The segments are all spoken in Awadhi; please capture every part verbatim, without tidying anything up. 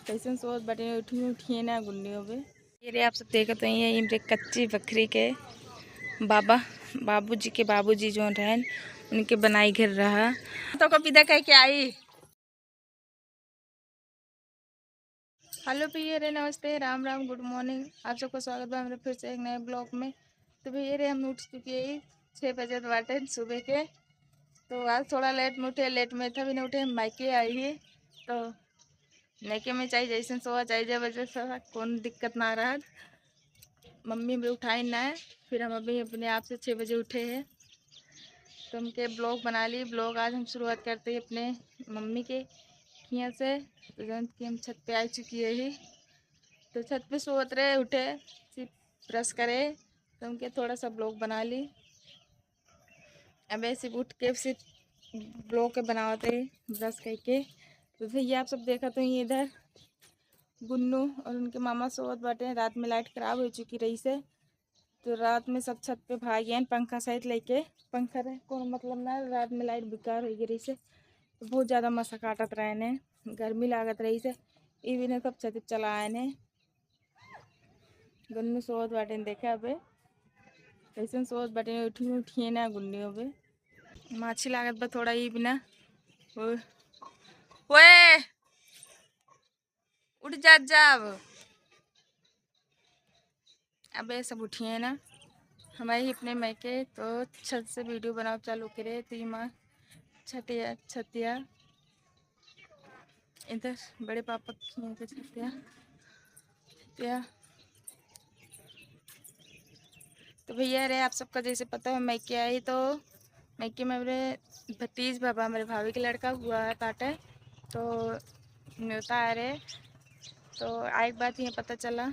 कैसन सोवत बाटे, उठी उठिए ना गुन्नी होबे। ये रे, आप सब देखत हो, ये इमरे कच्ची बखरी के बाबा, बाबूजी के बाबूजी जौन रहन, उनके बनाई घर रहा। तो को विदा कह के आई। हेलो भैया रे, नमस्ते, राम राम, गुड मॉर्निंग। आप सबको स्वागत बा हमरे फिर से एक नए ब्लॉग में। तो भैया रे, हम उठ चुके हैं छः बजे बाटे सुबह के। तो आज थोड़ा लेट में उठे, लेट में था भी नहीं उठे, हम मायके आई है। तो मायके में चाहे जैसे सोवा, चाहे जब बजे सोवा, कौन दिक्कत ना रहा। मम्मी भी उठाई ना है, फिर हम अभी अपने आप से छः बजे उठे हैं। तो हमके ब्लॉग बना ली। ब्लॉग आज हम शुरुआत करते हैं अपने मम्मी के हियाँ से। तो जौन कि हम छत पे आ चुकी है ही। तो छत पे सोवत रहे, उठे, सिर्फ ब्रश करे, तो हमके थोड़ा सा ब्लॉग बना ली। अब ऐसे उठ के सिर्फ ब्लॉग के बनावत रहे, ब्रश करके। तो भैया आप सब देखत हो, ये इधर गुन्नू और उनके मामा सोवत बाटे। रात में लाइट खराब हो चुकी रही से, तो रात में सब छत पे भाग गए पंखा सहित लेके। पंखा रहे कोनो मतलब ना, रात में लाइट बेकार हो गई रही से, तो बहुत ज़्यादा मसा काटत रहे ने, गर्मी लागत रही से, ई बिना सब छत पे चला आए ने। गुन्नू सोवत बाटे, देखे अबे कैसन सोवत बाटे, उठी उठिए ना गुन्नी होबे। माछी लागत बा थोड़ा ई बिना। ओ, ओए, उठ जा, जा अब। अबे सब उठिए ना, हम आई अपने मायके, तो छत से वीडियो बनाओ चालू करे, तो ये माँ छतिया, छतिया, इधर बड़े पापा की यहाँ पे छतिया, छतिया। तो भैया रे, आप सबका जैसे पता हो, मायके आई, तो मायके में मेरे भतीज बाबा, मेरे भाभी के लड़का हुआ है, ताटे, तो न्योता आ रहे। तो आए के बाद ये पता चला,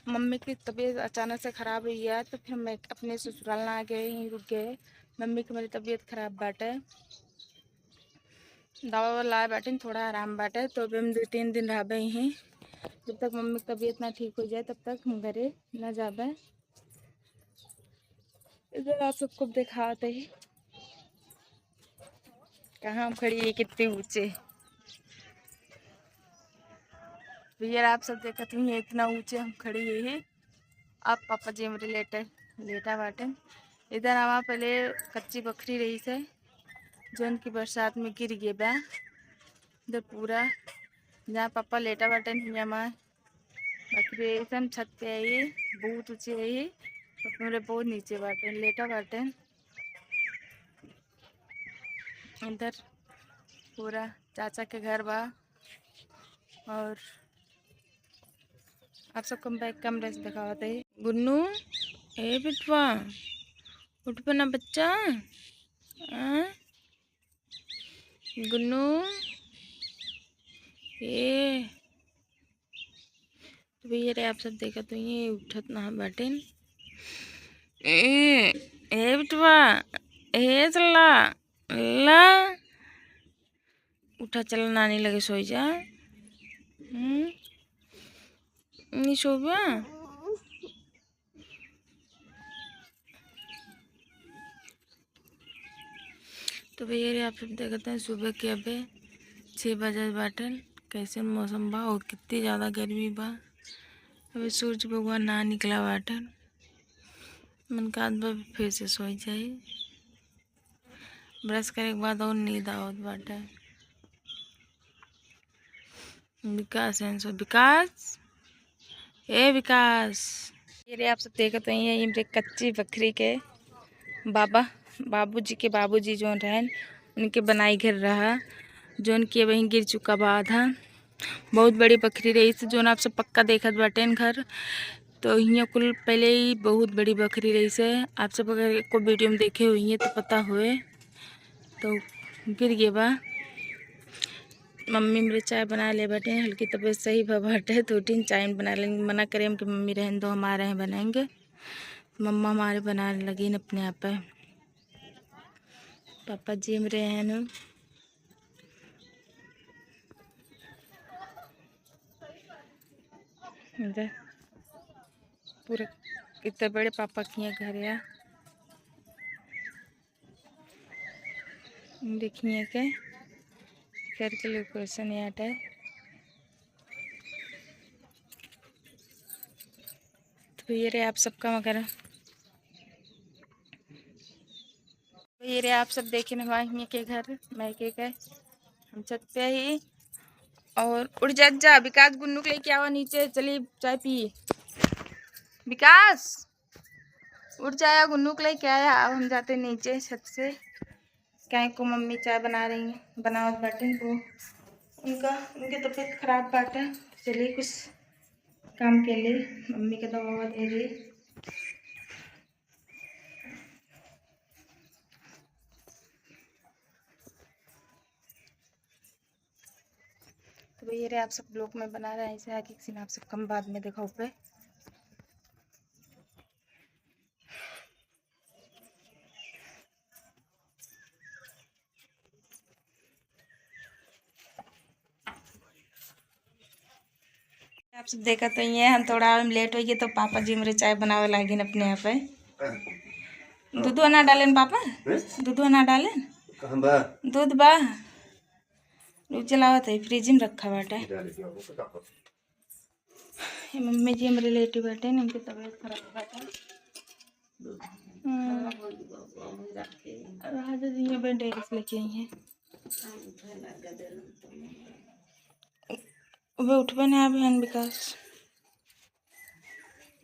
मम्मी की तबीयत अचानक से ख़राब हुई है, तो फिर मैं अपने ससुराल ना आ गए, यहीं रुक गए। मम्मी की मेरी तबीयत ख़राब बाटे, दवा वावा लाए बाटे, थोड़ा आराम बाटे, तो अभी हम दो तीन दिन रहबे यहीं। जब तक मम्मी की तबीयत ना ठीक हो जाए, तब तक हम घरे ना जाबे। इधर आप सबको दिखाते ही, कहाँ हम खड़ी है, कितने ऊंचे। भैया, आप सब देखत हुई, इतना ऊंचे हम खड़ी है। अब पापा जी हमरे लेटे, लेटा बाटे। इधर हमार पहले कच्ची बखरी रही से, जौन की बरसात में गिर गए बा। इधर पूरा जहाँ पापा लेटा बाटे, हियाँ हमार बखरी रही से, हम छत पे आई, बहुत ऊंची रही, तो हमरे बहुत नीचे बाटे, लेटा बाटे। इधर पूरा चाचा के घर बा। और आप सबको हम बैक कमरे से दिखावत है। गुन्नू, ए बिटवा, उठबे ना बच्चा? हाँ? गुन्नू, ए। तो भैया रे, आप सब देखत हो, ये उठत ना बाटेन। ए, ए बिटवा, ए चला, ला। उठा, चला, नानी लगे सोई जा। हम्म? नहीं सोबा? तो भैया रे, आप सब देखत हैं, सुबह के अबे छः बजे बाटन, कैसन मौसम बा और कितनी ज़्यादा गर्मी बा। अबे सूरज भगवान ना निकला बाटन, मन का बा फिर से सोई जाई। ब्रश करे के बाद और नींद आवत बाटे। विकास है, सो विकास, ए विकास। ये रे, आप सब देखत हो, ये इमरे कच्ची बखरी के बाबा, बाबूजी के बाबूजी जौन रहन, उनके बनाई घर रहा, जौन कि वहीं गिर चुका बा आधा। बहुत बड़ी बखरी रही से, जौन आप सब पक्का देखत बाटेन घर। तो हियाँ कुल पहले ही बहुत बड़ी बखरी रही से, आप सब अगर एको वीडियो में देखे हुई तो पता होए। तो गिर गए बा। मम्मी मेरे चाय बना ले बाटे, हल्की तबीयत सही भा बाटे, तो उठिन चाय बना लेंगे। मना करे हम कि मम्मी रहन दो, हमारे हैं बनाएंगे। मम्मा हमारे बनाने लगी न अपने आप है। पापा जी मेरे हैं न। इधर पूरे इतने बड़े पापा के यहाँ घर है। देखिए के घर के लोकेशन यहाँ है। तो ये रहे आप सबका मगर, तो ये रहे आप सब देखे न हमारे हियाँ के घर, मैं के के, हम छत पे ही। और उठ जा, जा विकास, गुन्नू के लेके आवा नीचे, चली चाय पी। विकास, उठ जाया, गुन्नू के लेके आया। अब हम जाते नीचे छत से, काहे को मम्मी चाय बना रही हैं, बनावत बाटे। वो उनका, उनके तबीयत खराब बाटे, चलिए कुछ काम के लिए मम्मी के दवा ववा दे दी। तो ये रहे आप सब vlog में बना रहे हैं, ऐसे आगे किसी ने आप सब कम बाद में देखा पे। आप सब देखा तो ये हम थोड़ा हम late हो गए तो पापा जी मेरे चाय बनावे लागिन अपने आप है। दूध ना डालेन पापा? हैं? दूध ना डालेन? कहाँ बा? दूध बा। दूध जलावत है, fridge में रखा बाटे। डाले दिया, वो तो का ये मम्मी जी हमरे लेटी बाटे, इनकी तबीयत खराब बाटे। हम्म। राजा जी ये बैंडेज लेके आई हैं। वे उठबे ना अभी हन विकास।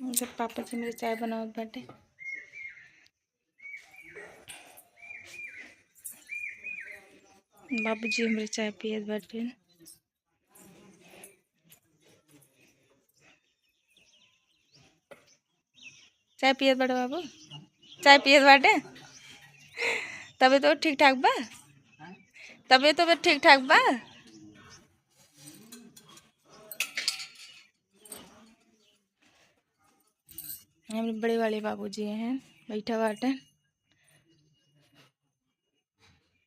जब पापा जी मेरे चाय बनावत बाटे। बाबूजी हमरे चाय पियत बाटे। चाय पियत बाटे बाबू, चाय पियत बाटे। तबे तो ठीक ठाक बा, तबे तो ठीक ठाक बा। हमरे बड़े वाले बाबूजी हैं, बैठा बाटे।